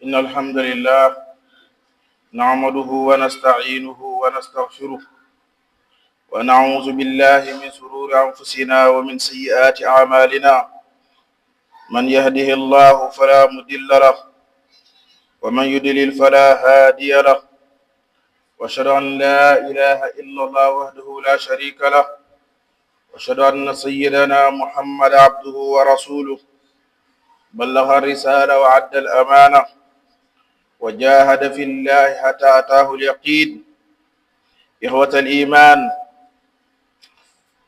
إن الحمد لله نعمده ونستعينه ونستغفره ونعوذ بالله من شرور أنفسنا ومن سيئات أعمالنا. من يهده الله فلا مضل له ومن يضلل فلا هادي له، وأشهد أن لا إله إلا الله وحده لا شريك له، وأشهد أن سيدنا محمد عبده ورسوله بلغ الرسالة وأدى الأمانة وجاهد في الله حتى أتاه اليقين. إخوة الإيمان،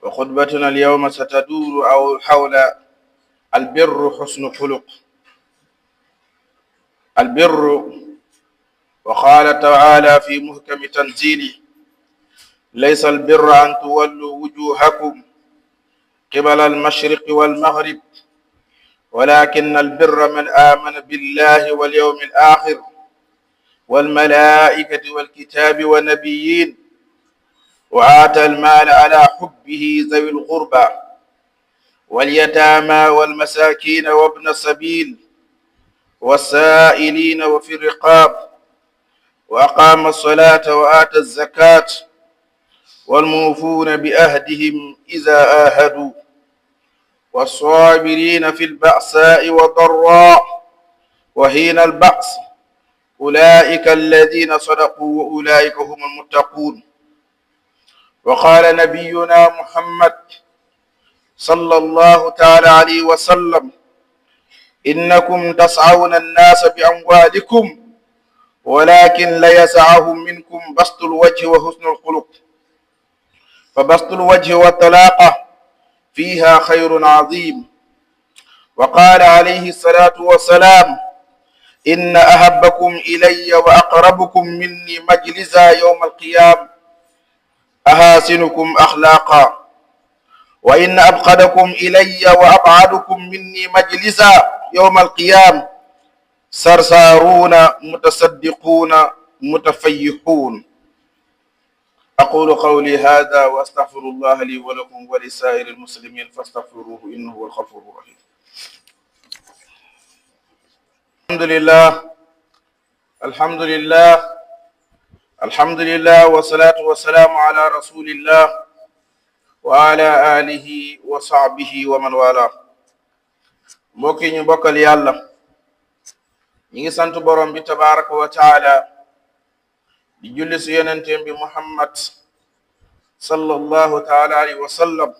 وخطبتنا اليوم ستدور حول البر حسن خلق. البر، وقال تعالى في محكم تنزيله: ليس البر أن تولوا وجوهكم قبل المشرق والمغرب ولكن البر من آمن بالله واليوم الآخر والملائكة والكتاب والنبيين وآتى المال على حبه ذوي القربى واليتامى والمساكين وابن السبيل والسائلين وفي الرقاب وأقام الصلاة وآتى الزكاة والموفون بأهدهم إذا آهدوا والصابرين في البأساء والضراء وحين البأس أولئك الذين صدقوا وأولئك هم المتقون. وقال نبينا محمد صلى الله تعالى عليه وسلم: إنكم تسعون الناس بأموالكم ولكن لا يسعهم منكم بسط الوجه وحسن الخلق، فبسط الوجه والطلاقة فيها خير عظيم. وقال عليه الصلاة والسلام: إن أحبكم إلي وأقربكم مني مجلسا يوم القيامة أحاسنكم أخلاقا، وإن أبغضكم إلي وأبعدكم مني مجلسا يوم القيامة سرسارون متصدقون متفيحون. أقول قولي هذا وأستغفر الله لي ولكم ولسائر المسلمين فاستغفروه إنه هو الغفور الرحيم. الحمد لله والصلاة والسلام على رسول الله وعلى آله وصحبه ومن والاه. mbokk yi ñu bokkal yàlla, ñi ngi sant borom bi tabaraka wa taala di julli si yonenteem bi Muhammad sallallahu taala alayhi wa sallam,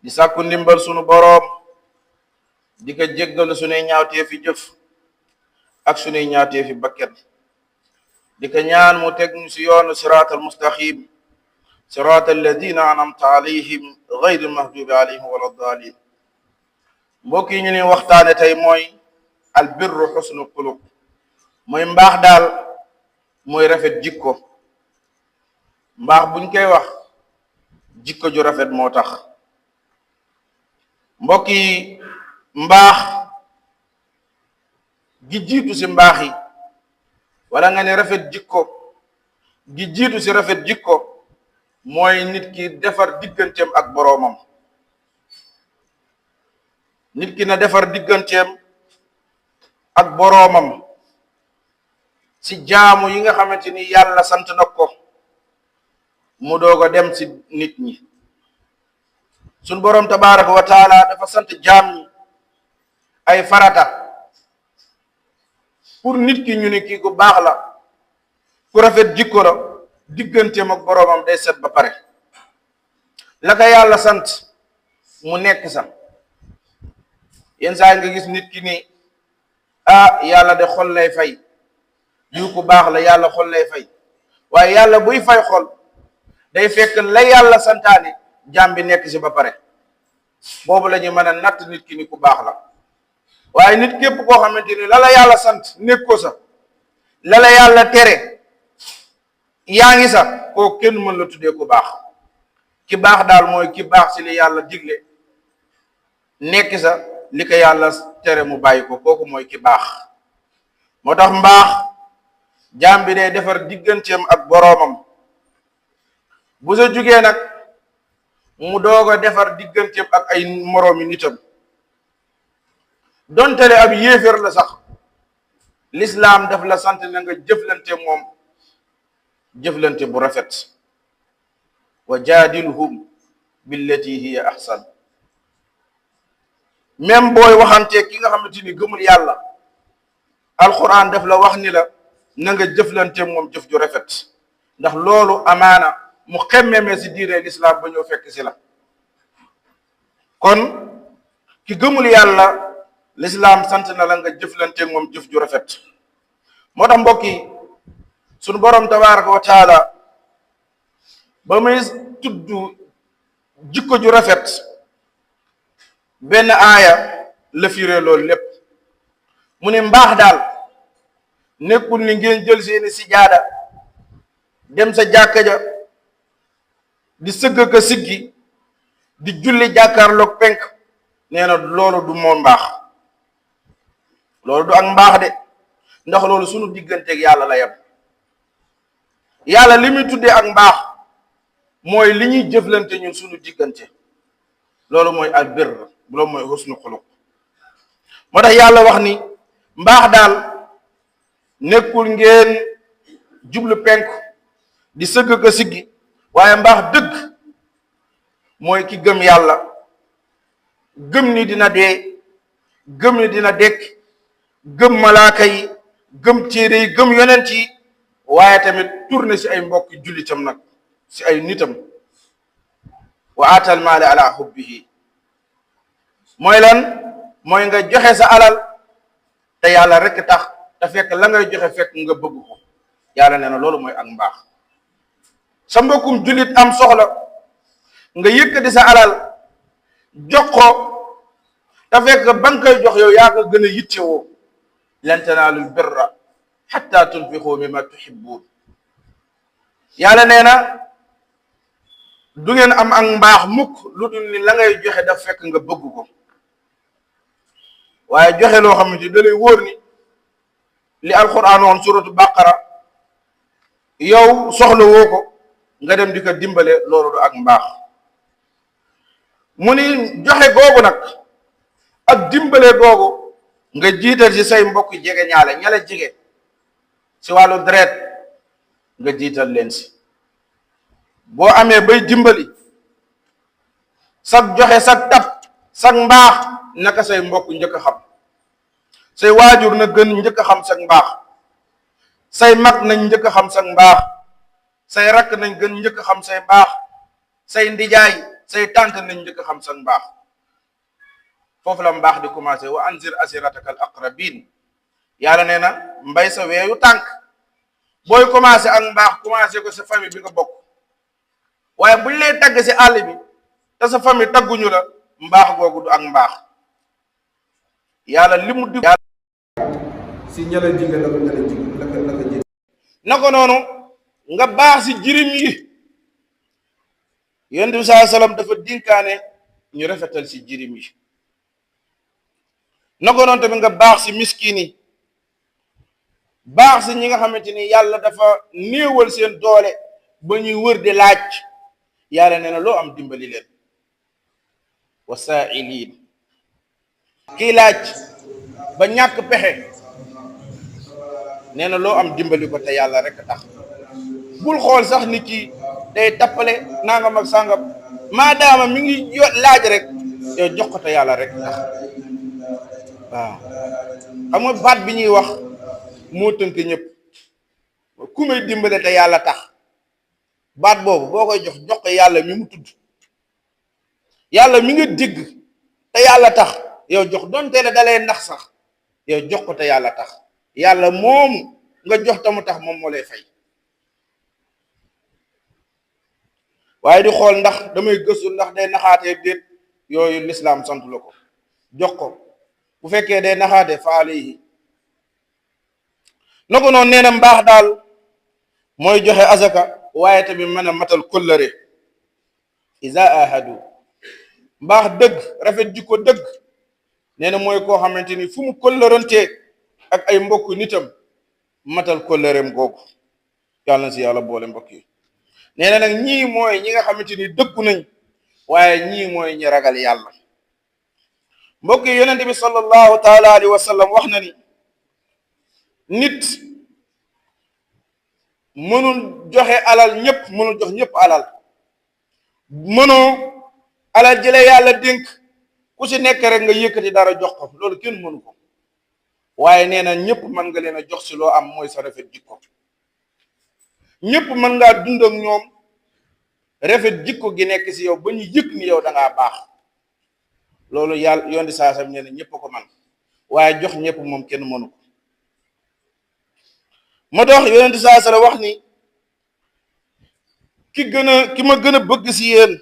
di sàkku ndimbal sunu boroom, di ko jéggalu sunuy ñaawteefi jëf ak sunuy ñaawteefi bakket, di ko ñaan mu teg ñu si yoonu siraatal mustaqim, siraatal ladina anamta alayhim ghayril mahdubi alayhim wala daalin. mbokk yi ñu ni waxtaane tey mooy albirru xusnu xuluq, mooy mbaax daal mooy rafet jikko. mbaax buñ koy wax jikko ju rafet moo tax. mbokk yi, mbaax gi jiitu si mbaax yi, wala nga ne rafet jikko gi jiitu si rafet jikko, mooy nit ki defar digganteem ak boroomam. nit ki na defar digganteem ak boroomam si jaamu yi nga xamante ni yàlla sant na ko, mu doog a dem si nit ñi. suñ boroom tabaraka wa taala dafa sant jaam ñi ay farata pour nit ki ñu ni kii ku baax la, ku rafet jikko la, digganteem ak boroomam day set ba pare. la ko yàlla sant mu nekk sax. yenn saa nga gis nit ki ni yàlla de xol lay fay, diw ku baax la, yàlla xol lay fay. waaye yàlla buy fay xol day fekk la yàlla santaane jaam bi nekk si ba pare. boobu la ñu mën a natt nit ki ni ku baax la. waaye nit képp koo xamante ni la la yàlla sant nekk ko sax, la la yàlla tere yaa ngi sax, koo kenn mën la tuddee ku baax. ki baax daal mooy ki baax si li yàlla digle nekk sax, li ko yàlla tere mu bàyyi ko, kooku mooy ki baax. moo tax mbaax jaam bi day defar digganteem ak boroomam. bu sa jugee nag mu doog a defar digganteem ak ay moroomi nitam. dontale ab yéeféer la sax, lislaam daf la sant na nga jëflante moom jëflante bu rafet wa jaadilhum billati hiya ahsan. même booy waxante ki nga xamante ni gëmul yàlla alquran daf la wax ni la na nga jëflante moom jëf ju rafet, ndax loolu amaana mu xemmeme si diine lislaam ba ñëw fekk si la. kon ki gëmul yàlla lislaam sant na la nga jëflante moom jëf ju rafet. moo tax mbokk yi sunu borom tabaraka wa taala ba muy tudd jikko ju rafet benn aaya la firee loolu lépp. mu ne mbaax daal nekkul ni ngeen jël seeni sijaada dem sa jàkka ja di sëgg ka siggi di julli jàkkaarloog penk. nee na loolu du moo mbaax, loolu du ak mbaax de, ndax loolu sunu digganteeg yàlla la yem. yàlla li muy tuddee ak mbaax mooy li ñuy jëflante ñun sunu diggante, loolu mooy al birr, loolu mooy husnu xuluq. moo tax yàlla wax ni mbaax daal nekkul ngeen jublu penk di sëgg ka siggi, waaye mbaax dëgg mooy ki gëm yàlla, gëm ni dina dee, gëm ni dina dekk, gëm malaaka yi, gëm téere yi, gëm yonent yi, waaye tamit tourné si ay mbokk jullitam nag, si ay nitam. wa atal maale ala hubbihi mooy lan? mooy nga joxe sa alal te yàlla rek tax, te fekk la ngay joxe fekk nga bëgg ko. yàlla nee na loolu mooy ak mbaax. sa mbokkum jullit am soxla nga yëkkati sa alal jox ko te fekk ba nga koy jox yow yaa ko gën a yittewoo. lan tanaalul birra hatta tunfiqu mimma tuhibbuun. yàlla nee na du ngeen am ak mbaax mukk lu dul ni la ngay joxe daf fekk nga bëgg ko. waaye joxe loo xamante ni da lay wóor ni li alquran woon suratu baqara yow soxla woo ko nga dem di ko dimbale, loolu du ak mbaax. mu ni joxe googu nag ak dimbale googu nga jiital ci say mbokk jege ñaale ñala jege si wàllu deret nga jiital leen si. boo amee bay dimbali sag joxe sag tab sag mbaax naka say mbokk njëkk a xam, say waajur na gën njëkk a xam sag mbaax, say mag nañ njëkk a xam sag mbaax, say rakk nañ gën njëkk a xam say mbaax, say ndijaay say tànt nañ njëkk a xam sag mbaax. foofu la mbaax di commencé. wa anzir asirataka al aqrabin. yàlla nee na mbay sa weeyu tànk. booy commencé ak mbaax commencé ko sa famille bi nga bokk, waaye buñ lay tagg si àll bi te sa famille tagguñu la, mbaax googu du ak mbaax. yàlla li mu dig si ñala jige la ko ñala jige la ko jige na ko noonu nga baax si jirim yi. yonent bi sallallahu alayhi wasallam dafa dinkaane ñu rafetal si jirim yi. na ko noonu tamit nga baax si miskin yi, baax si ñi nga xamante ni yàlla dafa néewal seen doole ba ñuy wër di laaj. yàlla nee na loo am dimbali leen. wasaa'iliin, kii laaj ba ñàkk pexe, nee na loo am dimbali ko te yàlla rek tax. bul xool sax ni kii day tappale nangam ak sàngam, maadaama mi ngi laaj rek yow jox ko te yàlla rek tax. waaw xam nga baat bi ñuy wax moo tënk ñëpp. ku may dimbale te yàlla tax, baat boobu boo koy jox ko yàlla mi mu tudd, yàlla mi nga dégg te yàlla tax yow jox donte la dalay nax sax yow jox ko te yàlla tax. yàlla moomu nga jox tamu tax moom moo lay fay. waaye di xool ndax damay gëstu ndax day naxaatee déet, yooyu lislaam sant la ko. jox ko bu fekkee day naxaate fa alayhi. na ko noonu nee na mbaax daal mooy joxe azaka, waaye tamit mën a matal kóllëre. iza ahadu, mbaax dëgg rafet jikko dëgg nee na mooy koo xamante ni fu mu kóllërantee ak ay mbokk nitam matal kóllëreem googu. yàlla na si yàlla boole mbokk yi. nee na nag ñii mooy ñi nga xamante ni dëggu nañ, waaye ñii mooy ñi ragal yàlla. mbokk yi yonente bi sallallahu taala alayhi wa sallam wax na ni nit mënul joxe alal ñëpp, mënul jox ñëpp alal. mënoo alal jële yàlla dénk ku ci nekk rek nga yëkkati dara jox ko, loolu kenn mënu ko. waaye nee na ñëpp mën nga leen a jox ci loo am, mooy sa rafet jikko. ñëpp mën ngaa dund ak ñoom rafet jikko gi nekk ci yow ba ñu yëg ni yow da ngaa baax. loolu yàlla yoon di saasam nee na ñëpp ko man, waaye jox ñëpp moom kenn mënu ko. moo tax yonent saa sala wax ni ki ma gën a bëgg ci yéen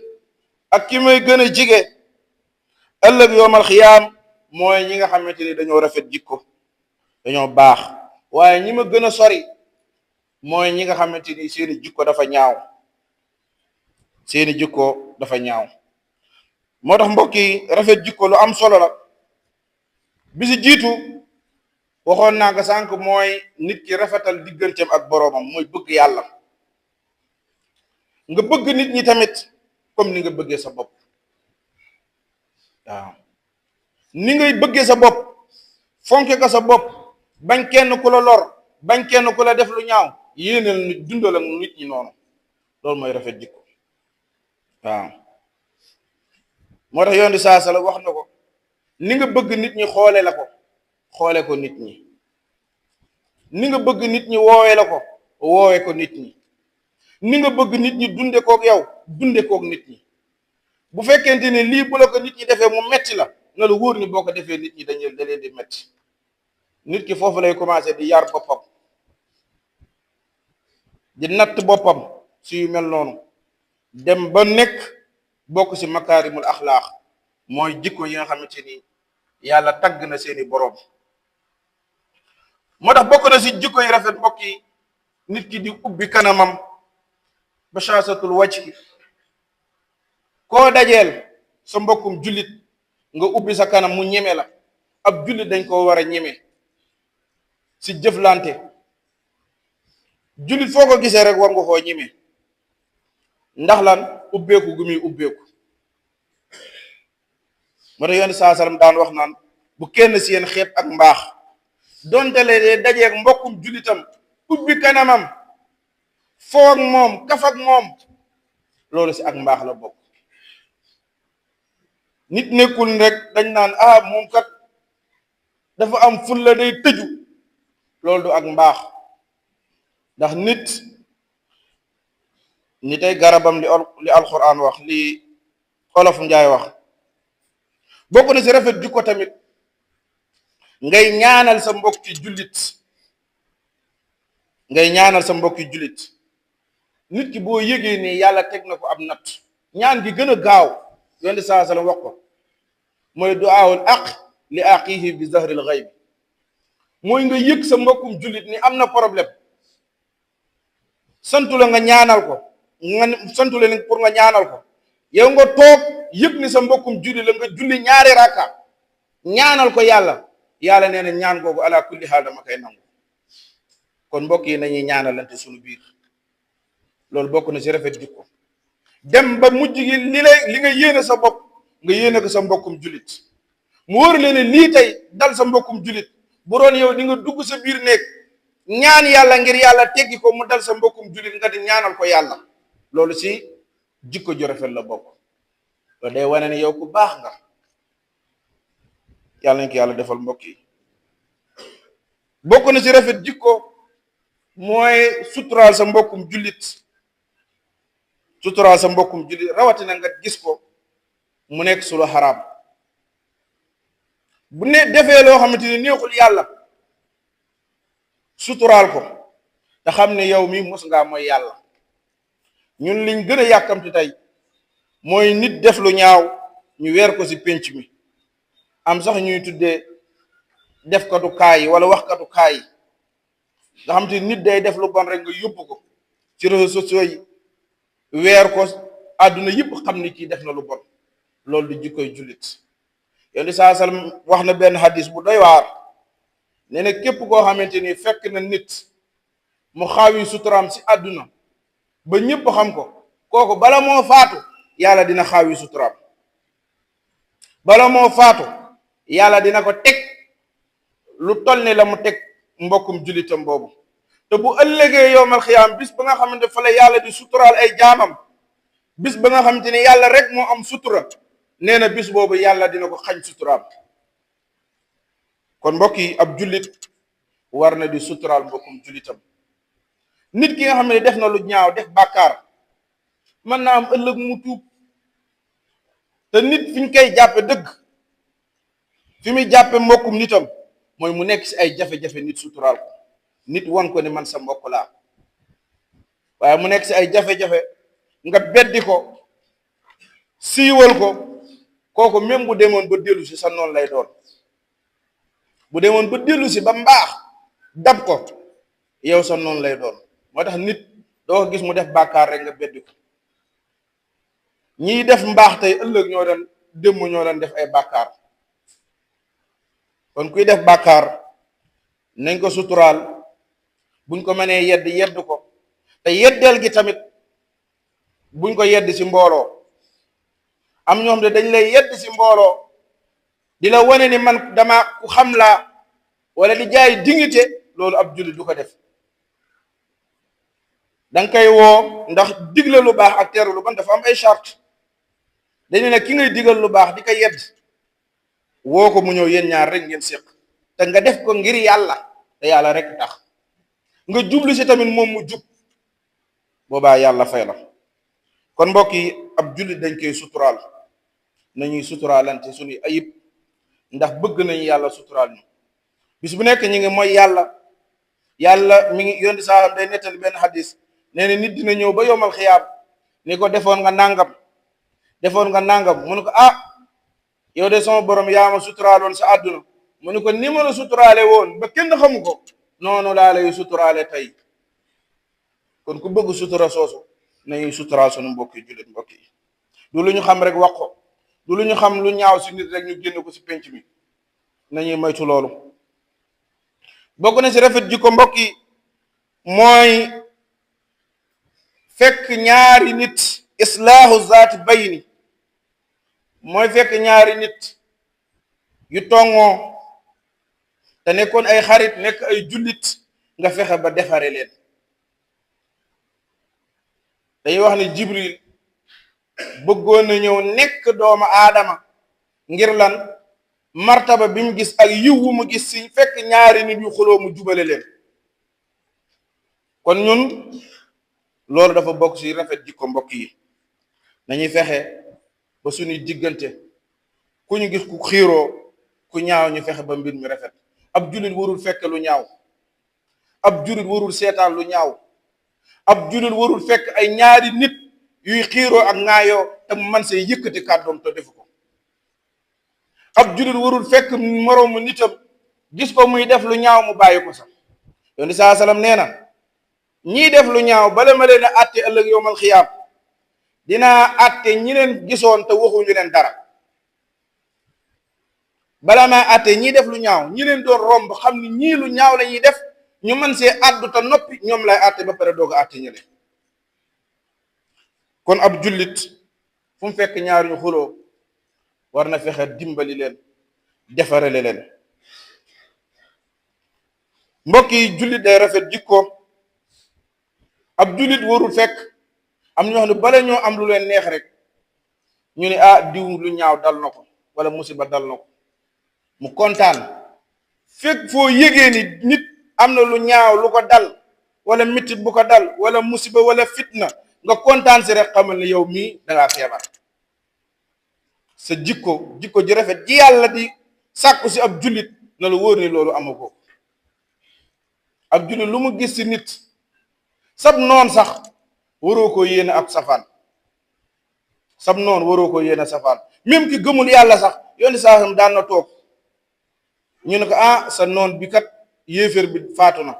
ak ki may gën a jige ëllëg yoomal xiyaam mooy ñi nga xamante ni dañoo rafet jikko, dañoo baax. waaye ñi ma gën a sori mooy ñi nga xamante ni seeni jikko dafa ñaaw, seeni jikko dafa ñaaw. moo tax mbokk yi, rafet jikko lu am solo la. bi ci jiitu waxoon naa ko sànq, mooy nit ki rafetal digganteem ak boroomam, mooy bëgg yàlla. nga bëgg nit ñi tamit comme ni nga bëggee sa bopp. waaw ni ngay bëggee sa bopp, fonke ko sa bopp, bañ kenn ku la lor, bañ kenn ku la def lu ñaaw, yéenal nit, dundal ak nit ñi noonu. loolu mooy rafet jikko. waaw moo tax yoon di saa sala wax na ko, ni nga bëgg nit ñi xoole la ko, xoole ko nit ñi. ni nga bëgg nit ñi woowe la ko, woowe ko nit ñi. ni nga bëgg nit ñi dunde kook yow, dunde kook nit ñi. bu fekkente ne lii bu la ko nit ñi defee mu metti la, na la wóor ni boo ko defee nit ñi da leen di metti. nit ki foofu lay commencé di yar boppam, di natt boppam si yu mel noonu, dem ba nekk bokk ci makaarimul axlaax, mooy jikko yi nga xamante ni yàlla tagg na seeni boroom. moo tax bokk na ci jikko yi rafet mbokk yi, nit ki di ubbi kanamam, bashasatul wajhi. koo dajeel sa mbokkum jullit nga ubbi sa kanam mu ñeme la. ab jullit dañ koo war a ñeme ci jëflante. jullit foo ko gisee rek war nga koo ñeme. ndax lan? ubbeeku gu muy ubbeeku. moo tax yoon saa salaam daan wax naan, bu kenn ci yéen xeeb ak mbaax, donte le dajeeg mbokkum jullitam ubbi kanamam, foo ak moom, kaf ak moom, loolu ci ak mbaax la bokk. nit nekkul rek dañ naan moom kat dafa am fulla day tëju, loolu du ak mbaax. ndax nit ay garabam li alquran wax, li olof njaay wax. bokk na ci rafet jikko tamit ngay ñaanal sa mbokki jullit, ngay ñaanal sa mbokki jullit. nit ki boo yëgee ni yàlla teg na ko ab natt, ñaan gi gën a gaaw yonent saa sallam wax ko, mooy du'aawul aq li aqihi bi zahril ghaib. mooy nga yëg sa mbokkum jullit ni am na problème, santu la nga ñaanal ko, santu la pour nga ñaanal ko, yow nga toog yëg ni sa mbokkum jullit la, nga julli ñaari rakka ñaanal ko yàlla. yàlla nee na ñaan googu ala kulli haal dama koy nangu. kon mbokk yi nañuy ñaanalante suñu biir, loolu bokk na ci rafet jikko. dem ba mujj gi li nga yéene sa bopp nga yéene ko sa mbokkum jullit, mu wóor leen ne lii tey dal sa mbokkum jullit, bu doon yow di nga dugg sa biir néeg ñaan yàlla ngir yàlla teggi ko mu dal sa mbokkum jullit, nga di ñaanal ko yàlla. loolu ci jikko ju rafet la bokk. loolu day wane ne yow ku baax nga. yàlla nañ ko yàlla defal mbokk yi. bokk na ci rafet jikko mooy suturaal sa mbokkum jullit, suturaal sa mbokkum jullit, rawatina nga gis ko mu nekk su lu xaraam. bu ne defee loo xamante ni neexul yàlla, suturaal ko te xam ne yow mi mos ngaa mooy yàlla. ñun liñ gën a yàkkamti tey mooy nit def lu ñaaw ñu weer ko ci pénc mi. am sax ñuy tuddee defkatu kaay yi wala waxkatu kaay yi, nga xam te nit day def lu bon rek nga yóbbu ko ci réseaux sociaux yi, weer ko, àdduna yëpp xam ni kii def na lu bon. loolu di jikkoy jullit. yonent saa sallam wax na benn hadis bu doy waar, nee na képp koo xamante ni fekk na nit mu xaawi suturaam ci àdduna ba ñëpp xam ko, kooku bala moo faatu yàlla dina xaawi suturaam. bala moo faatu yàlla dina ko teg lu toll ni la mu teg mbokkum jullitam boobu te bu ëllëgee yowmal xiyaam bis ba nga xamante fa la yàlla di suturaal ay jaamam bis ba nga xamante ni yàlla rek moo am sutura nee na bis boobu yàlla dina ko xañ suturaam. kon mbokk yi ab jullit war na di suturaal mbokkum jullitam. nit ki nga xam ne def na lu ñaaw def bàkkaar mën naa am ëllëg mu tuub te nit fi ñu koy jàppe dëgg fi muy jàppe mbokkum nitam mooy mu nekk si ay jafe-jafe nit suturaal ko nit wan ko ni man sa mbokk laa waaye mu nekk si ay jafe-jafe nga beddi ko siiwal ko kooku même bu demoon ba dellu si sa noonu lay doon bu demoon ba dellu si ba mbaax dab ko yow sa noonu lay doon. moo tax nit doo ko gis mu def bàkkaar rek nga beddi ko ñiy def mbaax tey ëllëg ñoo doon démb ñoo doon def ay bàkkaar kon kuy def bàkkaar nañ ko suturaal buñ ko mënee yedd ko te yeddeel gi tamit buñ ko yedd ci mbooloo am ñoom de dañ lay yedd ci mbooloo di la wane ni man dama ku xam laa wala di jaay dignité loolu ab jullit du ko def. danga koy woo ndax digle lu baax ak teru lu bon dafa am ay charte dañu ne ki ngay digal lu baax di ko yedd woo ko mu ñëw yéen ñaar rek ngeen séq te nga def ko ngir yàlla te yàlla rek tax nga jublu si tamit moom mu jub boobaa yàlla fay la. kon mbokk yi ab jullit dañ koy suturaal nañuy suturaalante suñuy ayib ndax bëgg nañu yàlla suturaal ñu bis bu nekk ñi ngi mooy yàlla mi ngi yondi saa day nettali benn xadis nee na nit dina ñëw ba yomal xiyaam ni ko defoon nga nangam mu ne ko yow de sama borom yaa ma suturaaloon sa àdduna mu ne ko ni ma la suturaale woon ba kenn xamu ko noonu laa lay suturaale tey. kon ku bëgg sutura soosu nañuy suturaal sunu mbokki jullit mbokk yi du lu ñu xam rek wax ko du lu ñu xam lu ñaaw si nit rek ñu génn ko si penc mi nañuy moytu loolu. bokk na si rafet jikko mbokk yi mooy fekk ñaari nit islaahu zaati bayni mooy fekk ñaari nit yu tongoo te nekkoon ay xarit nekk ay jullit nga fexe ba defare leen. dañuy wax ne Jibril bëggoon na ñëw nekk doomu aadama ngir lan martaba bi mu gis ak yiw wu mu gis si fekk ñaari nit yu xuloo mu jubale leen. kon ñun loolu dafa bokk ci rafet jikko mbokk yi nañuy fexe ba suñuy diggante ku ñu gis ku xiiroo ku ñaaw ñu fexe ba mbir mi rafet. ab jullit warul fekk lu ñaaw ab jullit warul seetaan lu ñaaw ab jullit warul fekk ay ñaari nit yuy xiiroo ak ŋaayoo te mu man see yëkkati kàddoom te defu ko. ab jullit warul fekk moroomu nitam gis ko muy def lu ñaaw mu bàyyi ko sax yonent saa salaam nee na ñii def lu ñaaw bala ma leen a àtte ëllëg yowmal xiyaam dinaa àtte ñi leen gisoon te waxuñu leen dara. bala maa àtte ñii def lu ñaaw ñi leen doon romb xam ni ñii lu ñaaw la ñuy def ñu mën see àddu te noppi ñoom lay àtte ba pare doog a àtte ñi leen. kon ab jullit fu mu fekk ñaar ñu xuloo war na fexe dimbali leen defarale leen. mbokk yi jullit day rafet jikko ab jullit warul fekk am ñoo xam ne bala ñoo am lu leen neex rek ñu ne diw lu ñaaw dal na ko wala musiba dal na ko mu kontaan fekk foo yëgee ni nit am na lu ñaaw lu ko dal wala mitit bu ko dal wala musiba wala fitna nga kontaan si rek xamal ne yow mii dangaa feebar. sa jikko ji rafet ji yàlla di sàkku si ab jullit na la wóor ni loolu amu ko. ab jullit lu mu gis si nit sab noon sax waroo ko yéene ab safaan sab noon waroo ko yéene safaan même ki gëmul yàlla sax yooni saasam daan na toog ñu ne ko sa noon bi kat yéeféer bi faatu na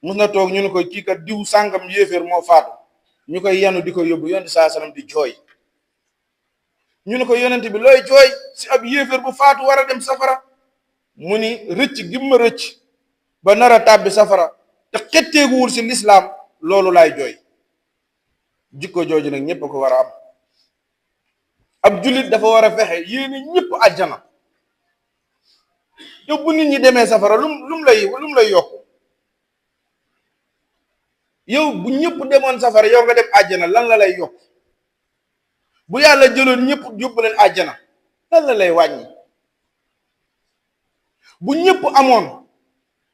mus na toog ñu ne ko kii kat diw sàngam yéeféer moo faatu ñu koy yanu di ko yóbbu yooni saasam di jooy ñu ne ko yonent bi looy jooy si ab yéeféer bu faatu war a dem safara mu ni rëcc gi ma rëcc ba nar a tàbbi safara te xetteeguwul si lislaam loolu laay jooy. jikko jooju nag ñépp ko war a am. ab jullit dafa war a fexe yéene ñépp àjjana yow bu nit ñi demee safara lum lay yokk yow bu ñëpp demoon safara yow nga dem àjjana lan la lay yokk bu yàlla jëloon ñëpp yóbbu leen àjjana lan la lay wàññi bu ñëpp amoon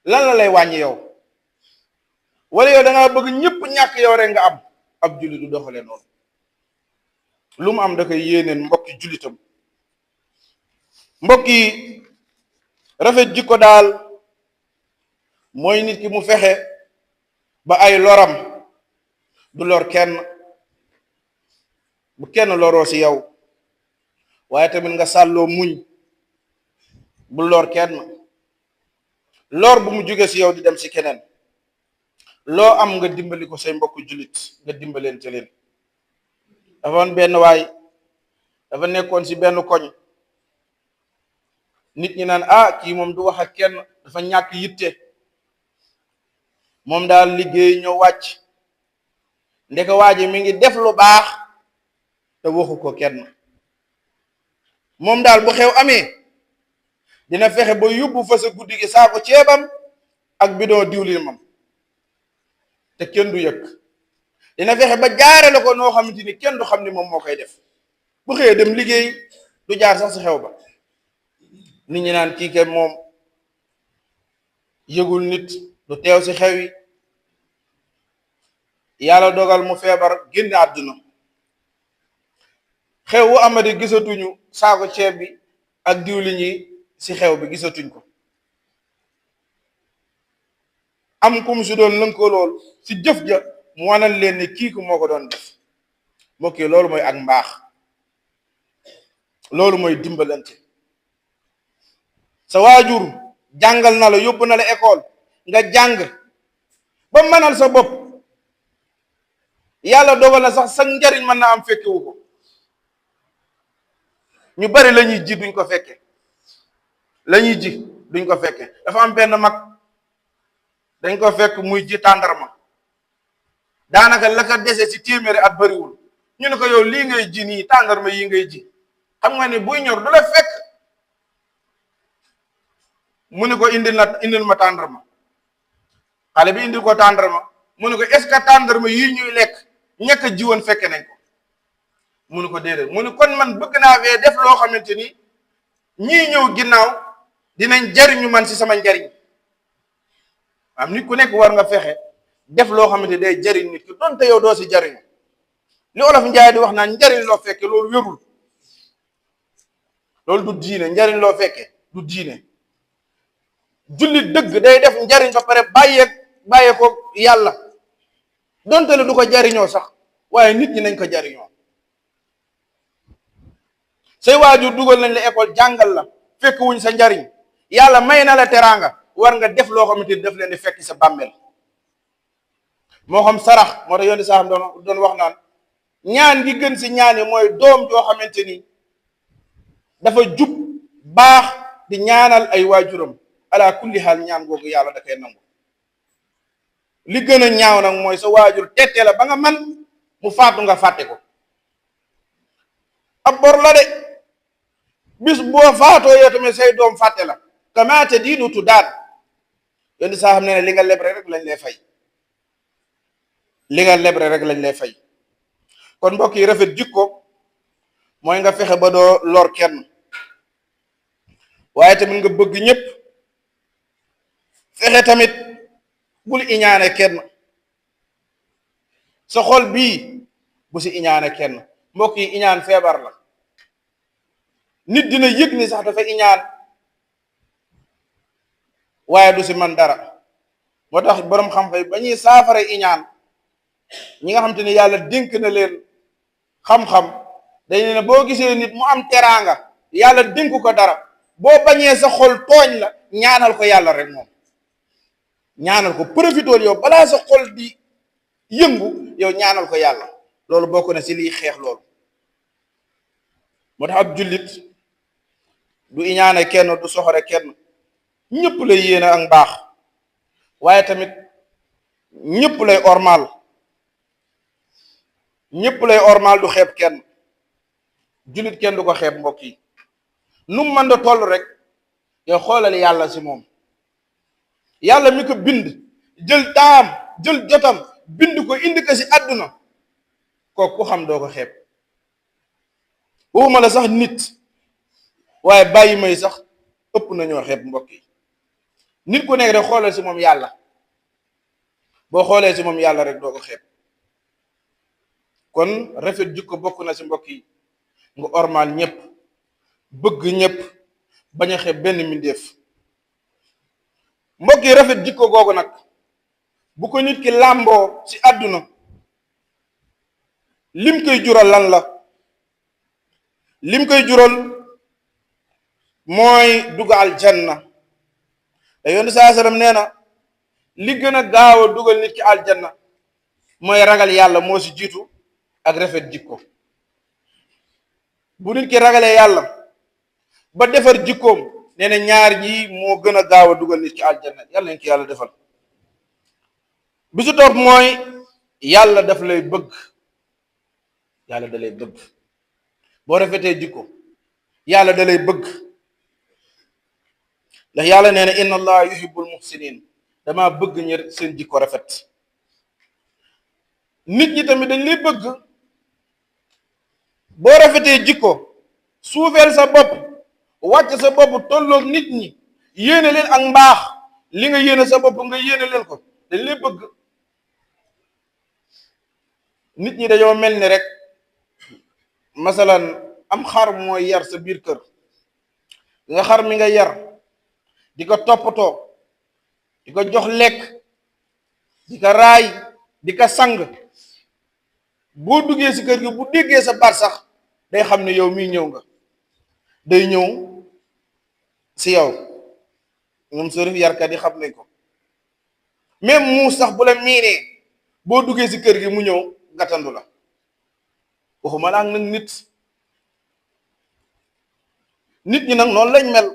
lan la lay wàññi yow wala yow da ngaa bëgg ñëpp ñàkk yow rek nga am. ab jullit du doxale noonu lu mu am da koy yéeneen mbokki jullitam mbokk yi rafet jikko daal mooy nit ki mu fexe ba ay loram du lor kenn bu kenn loroo ci yow waaye tamit nga sàlloo muñ bu lor kenn lor bu mu jóge ci yow di dem ci keneen loo am nga dimbali ko say mbokk jullit nga dimbaleen ci leen dafa woon benn waay dafa nekkoon ci benn koñ nit ñi naan kii moom du wax ak kenn dafa ñàkk yitte moom daal liggéey ñëw wàcc ndeke waa ji mi ngi def lu baax te waxu ko kenn moom daal bu xew amee dina fexe ba yóbbu fa sa guddi gi saako ceebam ak bidon diwlinam te kenn du yëg dina fexe ba jaarale ko noo xamante ni kenn du xam ni moom moo koy def bu xëyee dem liggéey du jaar sax si xew ba nit ñi naan kii ke moom yëgul nit du teew si xew yi yàlla dogal mu feebar génn àdduna xew wu amadi gisatuñu saako ceeb bi ak diwlin yi si xew bi gisatuñ ko am kum si doon lënkoo lool si jëf ja mu wanal leen ne kii ku moo ko doon def mbokk yi loolu mooy ak mbaax loolu mooy dimbalante sa waajur jàngal na la yóbbu na la école nga jàng ba mënal sa bopp yàlla dogal na sax sa njariñ mën na am fekkewu ko ñu bari la ñuy ji duñ ko fekke la ñuy ji duñ ko fekke dafa am benn mag dañ ko fekk muy ji tàndarma daanaka la ko dese ci téeméeri at bariwul ñu ne ko yow lii ngay ji nii tàndarma yi ngay ji xam nga ni buy ñor du la fekk mu ne ko indil ma tàndarma xale bi indil ko tàndarma mu ne ko est-ce que tàndarma yii ñuy lekk ñekk a jiwoon fekke nañ ko mu ne ko déedéet mu ne kon man bëgg naa fee def loo xamante ni ñii ñëw ginnaaw dinañ jariñu man ci sama njariñ am nit ku nekk war nga fexe def loo xamante day jariñ nit ki donte yow doo ci jariñu li olof njaay di wax naan njariñ loo fekke loolu wérul loolu du diine njariñ loo fekke du diine jullit dëgg day def njariñ ba pare bàyyee ko yàlla donte ne du ko jariñoo sax waaye nit ñi nañ ko jariñoo say waajur dugal nañ la école jàngal la fekk wuñ sa njariñ yàlla may na la teraanga war nga def loo xamante ni daf leen di fekk sa bàmmeel moo xam sarax moo tax yoon di saxam doon wax naan ñaan gi gën si ñaan yi mooy doom joo xamante ni dafa jub baax di ñaanal ay waajuram ala kulli xaal ñaan googu yàlla da koy nangu li gën a ñaaw nag mooy sa waajur tettee la ba nga man mu faatu nga fàtte ko ab bor la de bis boo faatoo yow tamit say doom fàtte la kamaate diinu tu daan yoon di saxam ne li nga lebre rek lañ lay fay li nga lebre rek lañ lay fay kon mbokk yi rafet jikko mooy nga fexe ba doo lor kenn waaye tamit nga bëgg ñëpp fexe tamit bul iñaane kenn sa xol bii bu si iñaane kenn mbokk yi iñaan feebar la nit dina yëg ni sax dafa iñaan waaye du si man dara moo tax boroom xam-xam ba ñuy saafara iñaan ñi nga xam te ne yàlla dénk na leen xam-xam dañ ne boo gisee nit mu am teraanga yàlla dénk ko dara boo bañee sa xol tooñ la ñaanal ko yàlla rek moom ñaanal ko profitool yow balaa sa xol di yëngu yow ñaanal ko yàlla loolu bokk na si liy xeex loolu moo tax ab jullit du iñaane kenn du soxore kenn ñëpp lay yéene ak mbaax waaye tamit ñëpp lay ormal ñëpp lay ormal du xeeb kenn jullit kenn du ko xeeb mbokk yi nu mu mën da toll rek yow xoolal yàlla si moom, yàlla mi ko bind jël taam jël jotam bind ko indi ko si àdduna, kooku ku xam doo ko xeeb. waxuma la sax nit waaye bàyyi may sax ëpp nañoo xeeb mbokk yi. nit ku nekk rek xoolal si moom yàlla, boo xoolee si moom yàlla rek doo ko xeeb. kon rafet jikko bokk na si mbokk yi nga ormaal ñëpp, bëgg ñëpp, bañ a xeeb benn mbindeef. mbokk yi rafet jikko googu nag bu ko nit ki làmboo ci àdduna, lim koy jural lan la? lim koy jural mooy dugg aljanna. te yonent saa sallam nee na li gën a gaaw a dugal nit ki aljanna mooy ragal yàlla moo ci jiitu ak rafet jikko. bu nit ki ragalee yàlla ba defar jikkoom, nee na ñaar ñii moo gën a gaaw a dugal nit ki aljanna. yàlla nañ ki yàlla defal. bi su topp mooy yàlla daf lay bëgg. yàlla da lay bëgg boo rafetee jikko, yàlla da lay bëgg. ndax yàlla nee na inna allaha yuhibbul muhsinin, dama bëgg ñi seen jikko rafet. nit ñi tamit dañ lay bëgg boo rafetee jikko, suufeel sa bopp, wàcc sa bopp tolloog nit ñi, yéene leen ak mbaax. li nga yéene sa bopp nga yéene leen ko, dañ lay bëgg. nit ñi dañoo mel ni rek masalan am xar mooy yar sa biir kër. nga xar mi nga yar di ko toppatoo, di ko jox lekk, di ko raay, di ko sang. boo duggee si kër gi bu déggee sa baat sax day xam ne yow mii ñëw nga, day ñëw si yow. ñoom sërif yarkat yi xam nañ ko. même muus sax bu la miinee boo duggee si kër gi mu ñëw gàttandu la, waxuma la ak nag nit. nit ñi nag noonu lañ mel,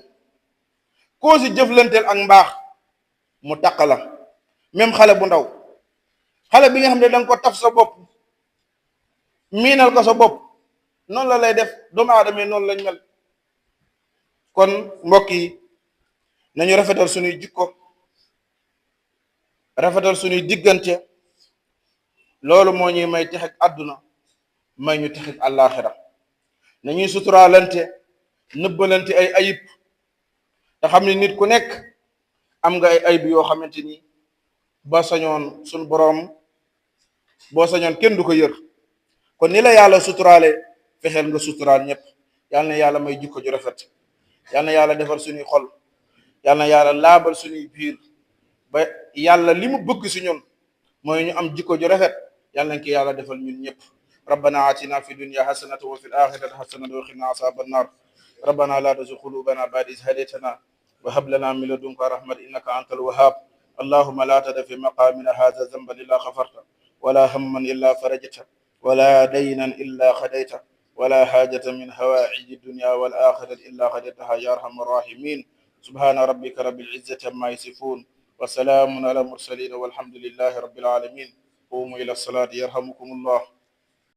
koo si jëflanteel ak mbaax mu taq la. même xale bu ndaw, xale bi nga xam ne danga ko taf sa bopp, miinal ko sa bopp, noonu la lay def. doomu aadama yi noonu lañ mel. kon mbokk yi nañu rafetal suñuy jikko, rafetal suñuy diggante. loolu moo ñuy may texeg àdduna, may ñu texeg àllaaxira. nañuy suturaalante, nëbbalante ay ayib, te xam ne nit ku nekk am nga ay ayib yoo xamante ni ba sañoon suñu boroom, boo sañoon kenn du ko yër. kon ni la yàlla suturaale, fexeel nga suturaal ñëpp. yal na yàlla may jikko ju rafet, yal na yàlla defar suñuy xol, yal na yàlla laabal suñuy biir ba yàlla li mu bëgg si ñun mooy ñu am jikko ju rafet. yal nañ ko yàlla defal ñun ñëpp. rabbana atina fi dunya hasanatan wa fil akhirati hasanatan wa qina azaban nar. rabbana la tuzigh qulubana ba'da idh hadaytana wa hab lana min ladunka rahmatan innaka antal wahhab. اللهم لا تدع في مقامنا هذا ذنبا إلا غفرته ولا هما إلا فرجته ولا دينا إلا خديته ولا حاجة من هوائج الدنيا والآخرة إلا قضيتها يا أرحم الراحمين. سبحان ربك رب العزة عما يصفون وسلام على المرسلين والحمد لله رب العالمين. قوموا إلى الصلاة يرحمكم الله.